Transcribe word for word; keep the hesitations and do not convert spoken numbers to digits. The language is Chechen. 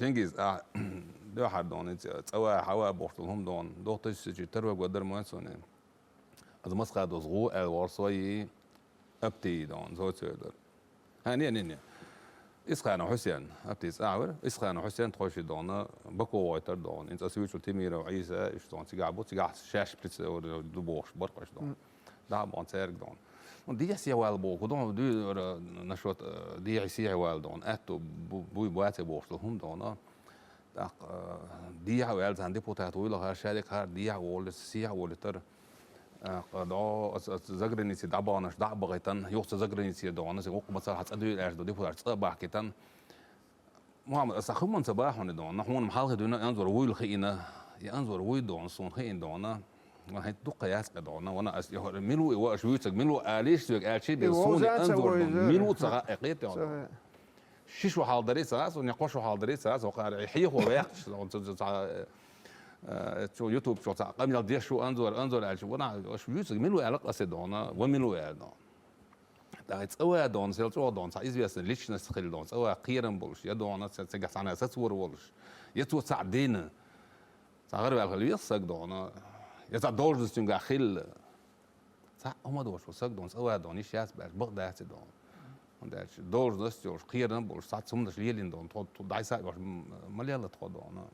Чингиз, а, дуьхьар дона, цӀа ван, хьа ван бохуш долу хӀума дона, дохтуьйсу сичи тарваг вадар ма цуьнан. Аса масха доцу гӀу аьлла вор сой, апти дона, зоцуьйлар. ХӀа, не, не, не. Исханов Хьусен, апти цӀа вара. Исханов Хьусен тхойши дона, Баку войтар дона. Инца ас вуьйцур Тимиров Ӏийса, иш дона, цигахь бу, цигахь шаьш прицел ду бохуш, баркъаш дона. Да, бон церг дона. Ну, дехьа сехьа ваьлла боху, дона, дуьйра, насчёт, э, дехьа сехьа ваьлла дона. Аьтту бу-, буй баций бохуш долу хӀума дона. ТӀаккха, э, дехьа ваьлла цхьана депутат вуйла хӀара, шаьрик хӀара, дехьа волуш, сехьа волуьйтар. ТӀаккха, до, ас, ас заграници дӀабаханаш, дӀа а бахийтан, юха ца заграници дона, аса гӀуккха ма цара хьан цӀа дуьйла аьлла до, депутат цӀа а бахкийтан. Мухаммад, аса хӀуманца бахьуни дона, хьуна хьалхи дуьйна анзор вуйла хиъна, я анзор вуй дона, суна хиъна дона. Ван хӀинца дуккха яц къе дона, вана ас, я хӀора, мила ву и, ва аша вуьйцург, мила ву алийша соьга аьлчий бен, И суна вовзанца анзор вуй дона, иза. Мила ву ца хаьа къе тӀе Ши шу хьалдари ца хаьа, суна кхо шу хьалдари ца хаьа, хӀара хьехо ваьккхаш, дона, ца, ца, ца, э, э, цу YouTube чу цхьа къамел деш шу анзор, анзор аьлча, вана аша вуьйцург мила ву аьлла къасе дона, ва мила ву аьлла дона. ТӀаккха цӀа ван дона, сел чӀогӀа дона, цхьа известный личность хилла дона, цӀа ван кхерам болуш, я дона, ца-, цигахь цхьана сацор волуш, я цо цхьаъ дина, цхьа гӀараваьлла хила веза саг дона, я цхьа должность цуьнгахь хилла. Цхьаъ хӀума доцуш ву саг дона, цӀа ван дона, йиш яц баьлча, бакъ дац и дона. ХӀунда аьлча должность йолуш, кхерам болуш, цхьацца хӀуманаш лелийна дона, тхо, тхо дӀай схьа а йолуш, м-, ма лелла тхо дона.